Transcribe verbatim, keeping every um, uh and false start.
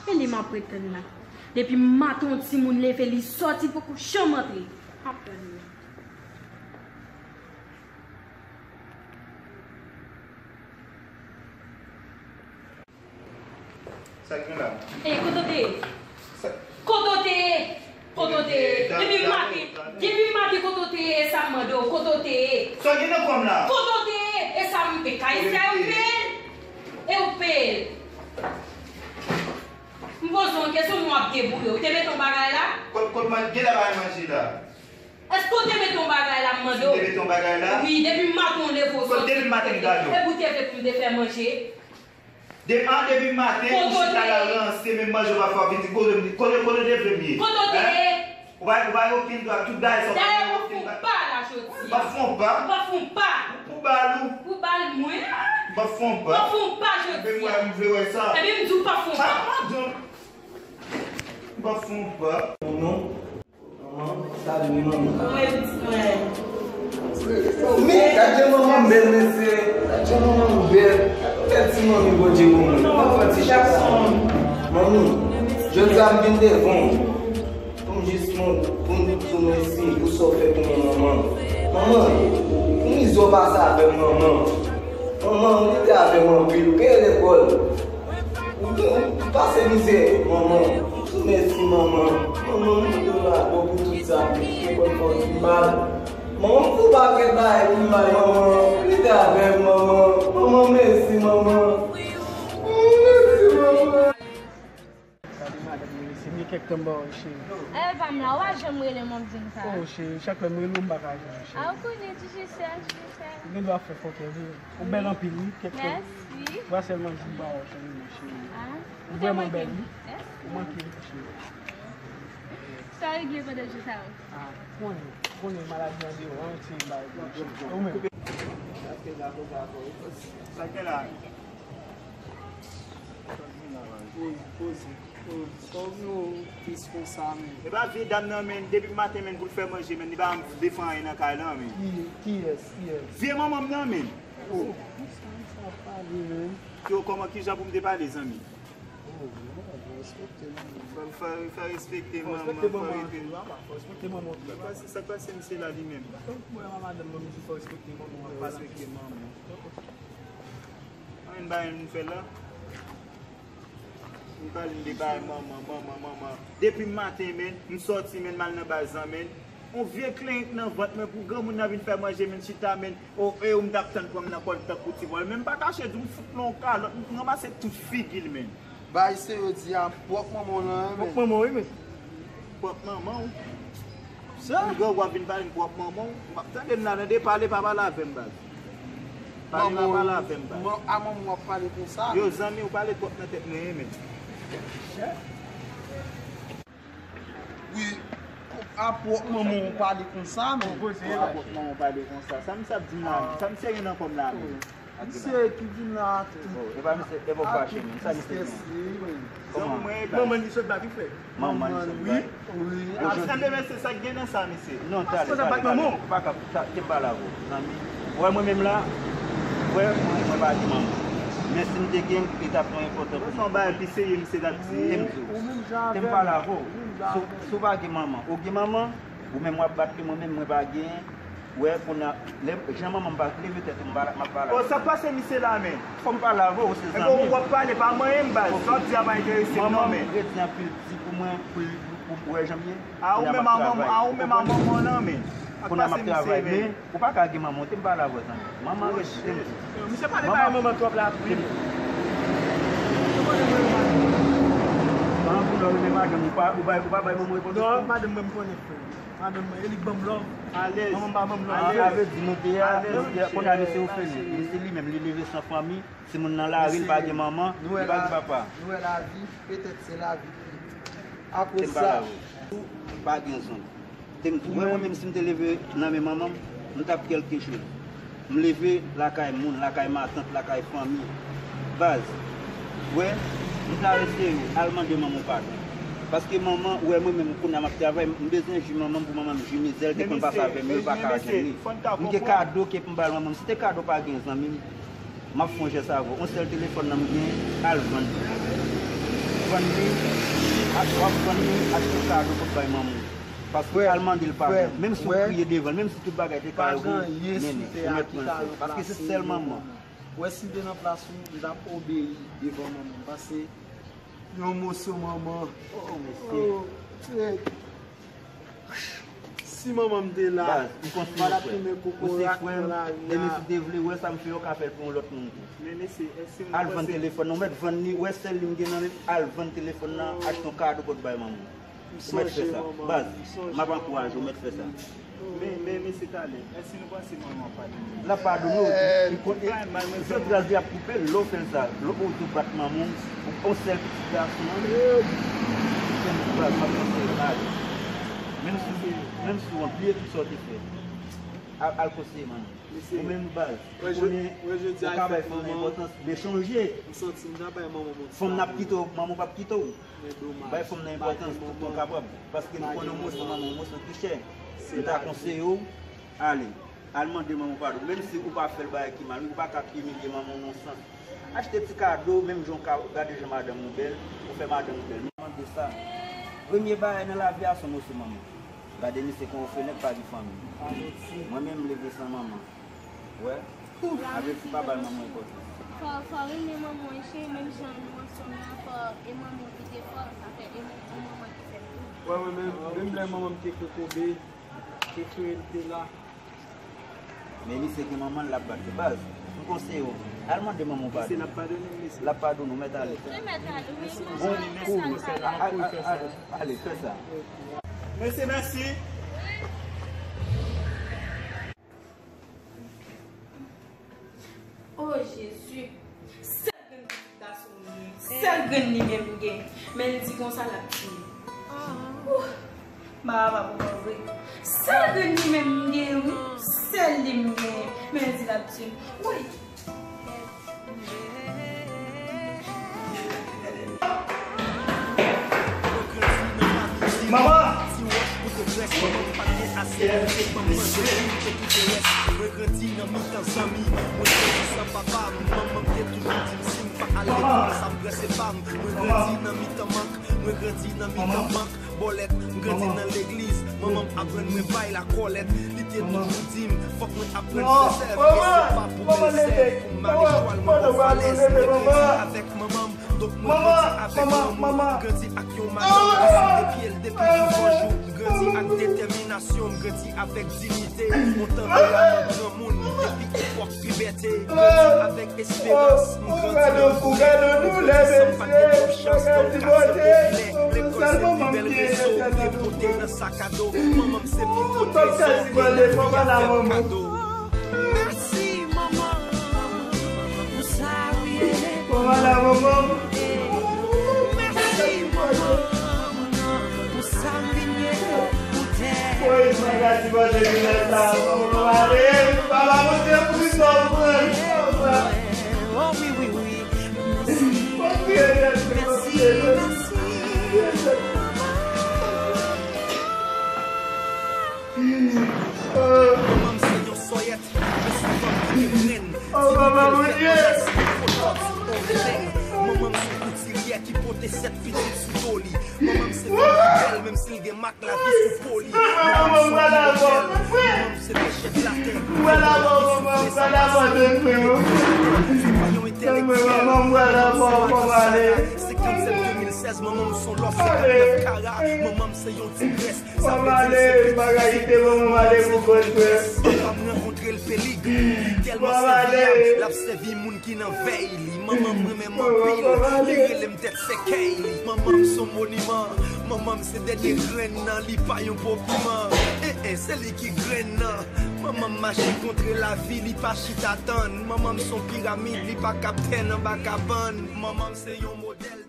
E li m ap ret tann la. Depi maten yon timoun leve, li sòti, poko janm antre. M ap tann li. Sa k gen la? Ey, kote w te ye? Sa- Kote w te ye? Kote w te ye? Depi maten, depi maten, kote w te ye? E sa m mande w, kote w te ye? Sa w gen nan kò m la? Kote w te ye? E sa m, e kay sa yo peye l? E w peye l? M poze w yon kesyon, m w ap debouye. Ou te mete yon bagay la? Kot, kot man-, gen la bagay manje la? Èske w te mete yon bagay la, m mande w? Si m te mete yon bagay la? Wi, depi maten w leve w sòti. Kot depi maten m gade w? Epi w te vle pou m te fè manje? De, an, depi maten, ou chita la ranse, menm manje w pa fè, w ap vin di kote m, kote, kote w te vle m ye? Kote w te ye? Ou pa, ou pa gen okenn dwa, tout bagay sa, ou pa gen okenn dwa. Dayè, w ap fè yon pa la jodi a. M ap fè yon pa? W ap fè yon pa. Pou bal ou? Pou bal mwen. M ap fè yon pa. W ap fè yon pa jodi a. Mwen, m vle wè sa. Ebyen, m di w pa fè yon pa. Ah, non. M ap fè yon pa. Non, non. Manman, salut, manman. Mwen, pitit mwen. Men, gad jan manman m bèl, mesye. Gad jan manman m bèl. Gad bèl ti manmi Bondye ban mwen. Manman, ti chak sa. Manmi, jodi a m vin devan w. Pou m jis, pou m, pou m di w mèsi pou sa w fè pou mwen, manman. Manman, pou mizè w pase avè m, manman. Manman, ou rete avè m anpil, ou peye lekòl. Ou, ou, ou pase mizè, manman. M di w mèsi, manman. Manman, m mande w padon pou tout sa m te fè, konn fè w pi mal. Manman, m fè w pakèt bagay pi mal, manman. Ou rete avè m, manman. Manman, mèsi, manman. Manman, mèsi, manman. Gade madanm mwen, se gen kèk tan m pa wè w, cheri. Èl pa m la, ou pa janm rele m, w ap di m sa. Oh, cheri, chak lè m rele w, m pa ka jwenn ou, cheri. Ah, ou konnen, Digicel, Digicel. Ou gen dwa fè fòkè vre. Ou bèl anpil, wi, kèk tan. Mèsi. Ou pa sèlman di m pa wè w, cheri, non, cheri. Ah, ou vrèman bèl, wi. Ou manke m, cheri. Sa w regle pandan jou sa yo? Ah, konnen, konnen maladi an deyò, an, ti bagay. Ou menm? Sa k gen la? Poze, poze, poze. Sa w vin tris konsa, men? E pa vye dam nan, men, depi maten, men, pou l fè manje, men, li pa janm vle fè anyen nan kay lan, men. Ki, kiyès, kiyès? Vye manman m nan, men. Oh. Sa, sa pale, men. Yo, kòman, kijan pou m te pale, zanmi? Oh, non, fò respekte manman. Fò, fò, fò respekte manman, fò respekte manman. Fò respekte manman. Sa k pase, sa k pase, misye la, li menm? Mwen, madanm mwen, misye fò respekte manman, fò respekte manman. Anyen bagay nou fè la. M pale m de bagay manman, manman, manman. Depi maten, men, m sòti, men, m al nan baz lan, men. On vye klenk nan vant mwen pou granmoun nan vin fè manje, men, chita, men. O, e ou m t ap tann pran m nan kòl tankou ti vòl. Men m pa kache di w, m fout l on kalòt, m ranmase tout figi l, men. Bagay se yo di a, pwòp manman w nan, men. Pwòp manman w, wi, men. Pwòp manman w. Sa? Ou grangou ap vin pale m pwòp manman w. W ap tande m la, tande, pale, pa pale avè m, baz. Pale, pa pale avè m, baz. A manman w ap pale konsa? Yo, zanmi, ou pale twòp nan tèt mwen, wi, men. Wi, a pwòp manman w pale konsa, men. A pwòp manman w pale konsa. Sa misye ap di m la, sa misye gen nan kò m la, men. Misye ki vin la tou. Oh, e pa misye, e pa w fache, men. Sa misye gen? Kòman? Manman li sot bat, wi, frè. Manman li sot bat. Wi. Ap tande, mesye, sa k gen nan sa, mesye? Non, tale, tale, tale. Ou pa ka, ta, te m pale avè w, zanmi. Ou wè mwen menm la, ou wè, mwen, mwen pa gen manman. Men si m te gen, li t ap twò enpòtan pou mwen. Ou se yon bagay pi serye, misye t ap di. Te m di w. Te m pale avè w. Si w, si w pa gen manman, ou gen manman, ou menm w ap bat li, mwen menm, mwen pa gen. Wè, kounye a, lè, jan manman m pa leve tèt ou, m pa, m ap pale avè w. O, sa k pase misye la, men? Fò m pale avè w, se zanmi. Ebyen, w ap pale, pa manyen m, baz. Sa w di a pa enterese m, non, men. Manman m redi anpil di pou mwen, pou, pou, pou wè jan m ye. A, ou menm a manman, a, ou menm a manman w nan, men. Kounye a m ap travay, men ou pa ka gen manman w, te m pale avè w, zanmi. Manman redi, te m di. Misye pale bay manman twòp la, wi. Manman pou lè w renmen madanm, ou pa, ou pa, ou pa bay manman w enpòtans. Non, madanm mwen, m konnen, frè. Madanm mwen, e li k ban m love. Alèz. Manman m pa ban m love. Alèz. Sa vle di nou te a, nou te a, kounye a misye ofele. Misye li menm, li leve san fanmi. Timoun nan lari, li pa gen manman, li pa gen papa. Nou wè lavi, petèt se lavi ki. Apre sa, ou pa gen zon. Te m di, wè, mwen menm, si m te leve nan men manman m, m t ap kèlke choz. M leve lakay moun, lakay matant, lakay fanmi. Baz, wè, m ta rete al mande manman w padon. Paske manman, wè, mwen menm, kounye a m ap travay, m bezwen jwi manman m pou manman m jwi mizè l te konn pase avè m yo, l pa ka jwenn li. M gen kado ke pou m ba l manman m. Si te kado pa gen, zanmi m, m ap fè yon jès avè w. On sèl telefòn nan m gen, al vann. Vann li, w ap vann li, achte kado pou bay manman w. Paske al mande l padon. Menm si w kriye devan l, menm si tout bagay te ka wi, nene, ou mèt pran l. Paske se sèl manman. Wè si m te nan plas ou, m t ap obeyi devan manman m. Paske yon moso manman. Oh, mesye. Si manman m te la, m pa t ap tounen kokorat nan lari a. Demen si w te vle wè sa m fè, w ka fè l pou yon lòt moun tou. Al vann telefòn nan, ou mèt vann li, wè sèl li m gen nan men m, al vann telefòn nan, achte yon kado pou t bay manman w. Ou mèt fè sa. Baz, m ap ankouraje w, ou mèt fè sa. Men, men, mesye Talè, èske nou panse manman w ap padone? L ap padone w. Li konn, e, zye gras li ap koupe l, lè w fè l sa. Lè w di w bat manman w, yon sèl pitit gason an. Baz, m ap konseye w, ale. Menm si, menm si w bliye tout sa w te fè. Al, al konseye manman w. Ou menm baz, ou konnen ou ka bay fanm nan enpòtans, men chonje, fanm nan ap kite w, manman w p ap kite w. Bay fanm nan enpòtans toutan w kapab, paske nou konnen yon moso manman, yon moso ki chè. M ta konseye w, ale, al mande manman w padon. Menm si ou pa fè l bagay ki mal, ou pa ka ap imilye manman w nan sans. Achte ti kado, menm jan w ka gade jan madanm ou bèl, ou fè madanm ou bèl. Mande sa. Premye bagay nan lavi a, se yon moso manman. Gade misye kon yon fenèt pa gen fanmi. Mwen menm, m leve san manman. Wè? Apre ti pa bay manman enpòtans. Fò, fò renmen manman w, cheri, menm jan nou ansanm nan, fò e manman w ki te fò, sa fè e manman ki fè l tou. Wè, mwen menm, menm lè manman m te kokobe, te frè l te la. Men misye gen manman l, l ap bat li. Baz, m konseye w, al mande manman w padon. Misye, l ap padone m, mesye. L ap padone w, mèt ale. Li mèt ale, wi. Bon kou. Ale, fè sa. Mesye, mèsi. Oh, Jezi. Sèl grenn pitit gason m gen. Sèl grenn li menm m gen. Men l di konsa l ap di. Oh, m pa kapab ankò vre. Sèl grenn li menm m gen, wi. Sèl li m gen. Men l di l ap di. Woy. Manman! Mwen grandi nan mitan zanmi, mwen grandi san papa m. Manman m te toujou di m si m pa al lekòl, sa m grase pa m. Mwen grandi nan mitan mank, mwen grandi nan mitan mank. Bòlèt, m grandi nan legliz, manman m aprann mwen bay lakòlèt. Li te toujou di m, fòk mwen aprann fè sèv, e se pa pou bèl sèv, pou m mare chwal mwen bò falèz. Mwen grandi avèk manman m, donk mwen grandi avèk lanmou. M grandi ak yon madanm ki sou de pye l depi yon bon jou. M grandi ak detèminasyon, m grandi avèk diyite. Yon tanperama granmoun depi epòk pibète. M grandi avèk esperans, m grandi nan kouraj, m grandi san m pa t gen twòp chans, donk ka se popilè. Lekòl se pi bèl rezo, m te pote nan sak a do. Manman m se pi gwo trezò, e lavi a fè m kado. Mèsi, manman, pou sa ou ye. Manman la, manman. Mèsi, manman, pou sa m vin ye pou tè. Woy, bagay ti manje vin la, manman, ale. Papa, Bondye, pou sa ou pran. Oh, wi, wi, wi. Mèsi, mèsi, mèsi, mèsi. Manman m se yon sòyèt, men se fanm ki te grenn. Ti pitit fèt nan rasi, fo tòt sou on peng. Manman m se koutiryè ki pote sèt pitit sou do li. Manman m se fanm ki bèl, menm si l gen mak lavi sou po li. Manman m se yon modèl, manman m se pechè de latè. Manman m se yon entèlektyèl, manman m se yon sala. Senkannsèt de mil sèz, manman m se yon lòf senkannnèf kara. Manman m se yon tigrès. Sa vle di l se pitit sèl, manman m se yon tigrès. Papa m rankontre l Pelig, li tèlman sèviyab, l ap sèvi moun ki nan vèy li. Manman m renmen m anpil, li rele m tèt sèkèy li. Manman m se yon moniman, manman m se dènye grenn nan, li pa yon popiman. En, en, se li ki grenn nan. Manman m mache kontre lavi, li pa chita tann. Manman m se yon piramid, li pa kaptèn anba kabann. Manman m se yon modèl.